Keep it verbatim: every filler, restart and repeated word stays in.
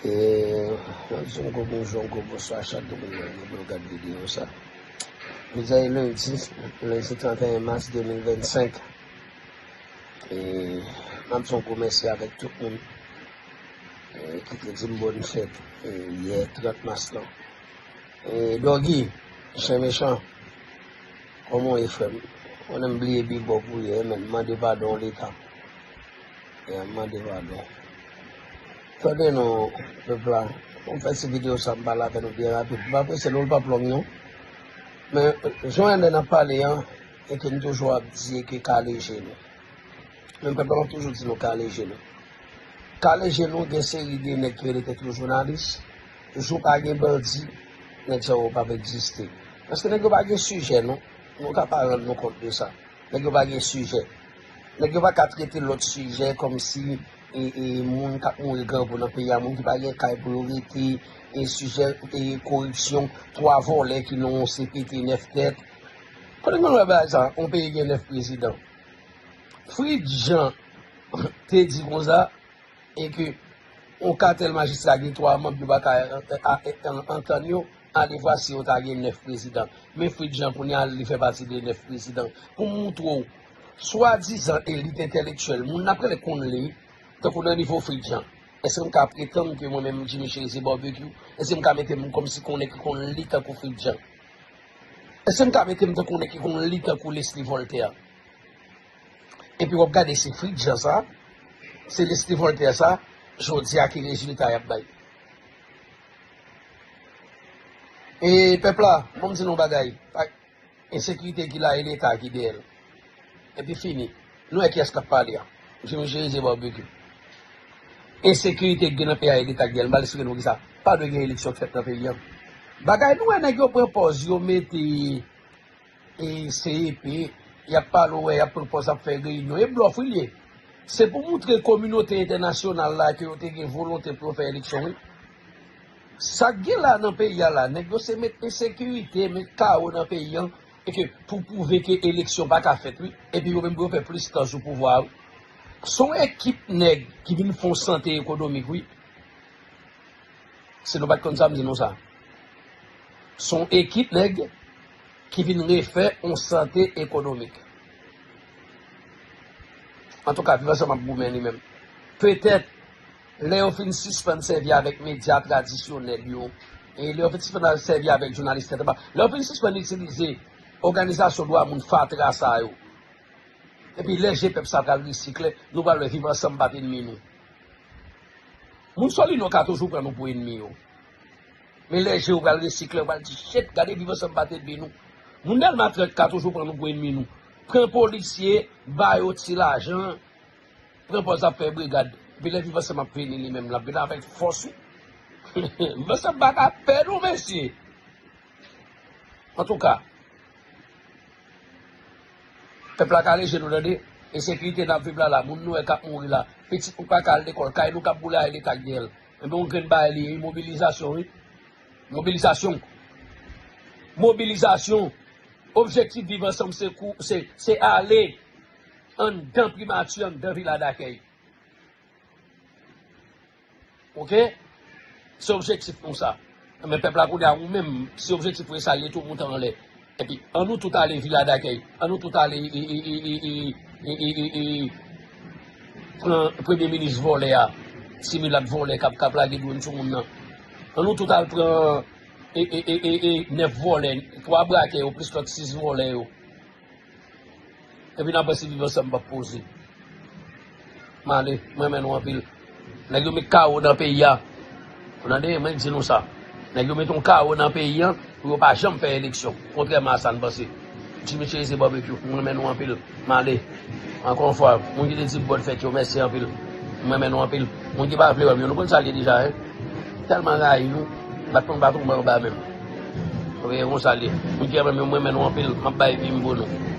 E, m ap di yon gwo bonjou, yon gwo bonswa a chak grenn moun ki pou gad videyo sa. Jodi a e lendi, lendi trannteyen mas de mil vennsenk. E, m ap di yon gwo mèsi avèk tout moun, e, ki te di m bòn fèt, e, yè trant mas lan. E, Doggy, Chen Mechan, kòman w ye, frè m? Ou konnen m bliye big up ou ye, men m mande padon leta. E, m mande padon. Tande non, pèp la, m fè ti videyo sa, m pale avè nou byen rapid. M apresye l, l p ap long non. Men, jan w wè n ap pale an, e ke n toujou ap di e ke ka leje nou. Men pèp la, m ap toujou di nou ka leje nou. Ka leje nou, gen seri de nèg ki rele tèt yo jounalis. Jou pa gen bandi, nèg sa yo p ap egziste. Paske nèg yo pa gen sijè non. Nou ka pa rann nou kont de sa. Nèg yo pa gen sijè. Nèg yo pa ka trete lòt sijè kòmsi e, e, moun k ap mouri grangou nan peyi a, moun ki pa gen kay pou yo rete, e, sijè, e, koripsyon, twa vòlè ki nan yon C P T nèf tèt. Kote nou wè bagay sa, yon peyi gen nèf prezidan? Fritz Jean te di konsa, e ke yon katèl majistra gen twa manm yo pa ka, a, a, a, antann yo, alevwa si yo ta gen nèf prezidan. Men Fritz Jean kounye a li fè pati de nèf prezidan. Pou m moutre w, swadizan elit entèlektyèl, moun n ap rele konn li, tankou nan nivo Fritz Jean. Èske m ka pretann ke mwen menm Jimmy Chérizier Barbecue, èske m ka mete m kòmsi konnen ki konn li tankou Fritz Jean? Èske m ka mete m tankou nèg ki konn li tankou Leslie Voltaire? Epi w ap gade se Fritz Jean sa, se Leslie Voltaire sa, jodi a ki rezilta y ap bay? E pèp la, bon m di nou bagay, pa, ensekirite ki la e Leta ki dèyè l. Epi fini. Nou wè kiyès k ap pale a. Jimmy Chérizier Barbecue. Ensekirite ki gen nan peyi a e Leta k dèyè l. M pral esplike nou kisa. Pa dwe gen eleksyon k fèt nan peyi a. Bagay nou wè nèg yo pran pòz yo mete e C E P, y ap pale w wè, y ap pran pòz ap fè reyinyon. E blòf wi l ye. Se pou moutre kominote entènasyonal la ke yo te gen volonte pou yo fè eleksyon wi. Sa k gen la nan peyi a la, nèg yo se met ensekirite, met kawo nan peyi an, e ke pou pwouve ke eleksyon pa ka fèt wi, epi yo menm pou yo fè plis tan sou pouvwa a wi. Se yon ekip nèg ki vin fè yon sante ekonomik wi. Si nou pa t konn sa, m di nou sa. Se yon ekip nèg ki vin refè yon sante ekonomik. Antouka, Viv Ansanm ap goumen li menm. Petèt, lè yo fin sispann sèvi avèk medya tradisyonèl yo, e lè yo fin sispann sèvi avèk jounalis tèt anba, lè yo fin sispann itilize òganizasyon dwa moun fatra sa yo, epi lè je pèp sa pral resikle, nou pral wè Viv Ansanm pa t ènmi nou. Moun Solino ka toujou pran nou pou ènmi yo. Men lè je yo pral resikle, yo pral di, shit, gade Viv Ansanm pa t ènmi nou. Moun Dèlma trant ka toujou pran nou pou ènmi nou. Pran polisye, ba yo ti lajan, pran pòz ap fè brigad. Epi lè Viv Ansanm ap vini li menm, l ap vini avèk fòs wi. Viv Ansanm pa ka pè nou, mesye. Antouka, pèp la ka leje nou tande. Ensekirite n ap viv la la, moun nou wè k ap mouri la, pitit nou pa ka al lekòl, kay nou k ap boule a e Leta k dèyè l. Enben yon grenn bagay li ye, mobilizasyon wi. Mobilizasyon. Mobilizasyon. Objektif Viv Ansanm se kou, se, se ale anndan primati, anndan vila dakèy. Oke? Se objektif nou sa. Men pèp la kounye a, ou menm, si objektif ou e sa, li tou moute anlè. Epi, an nou tout ale vila dakèy. An nou tout ale, e, e, pran premye minis vòlè a. Ti milat vòlè k ap, k ap lage dwòn sou moun nan. An nou tout al pran, e, e, e, e, e, nèf vòlè, twa brakè yo, plis lòt sis vòlè yo. Epi n ap wè si Viv Ansanm p ap poze. M ale, m renmen nou anpil. Nèg yo met kawo nan peyi a. Ou tande, mwen di nou sa. Nèg yo met yon kawo nan peyi a pou yo pa janm fè eleksyon. Kontrèman a sa n panse. Jimmy Chérizier Barbecue, m renmen nou anpil. M ale. Ankò yon fwa, moun ki te di m bòn fèt yo, mèsi anpil. M renmen nou anpil. Moun ki pa vle wè m yo, nou konn sa l ye deja, en. Tèlman rayi nou, m pa t konn pa tonbe anba menm. Ou wè, konsa l ye. Moun ki renmen m yo, m renmen nou anpil. M ap bay vi m pou nou.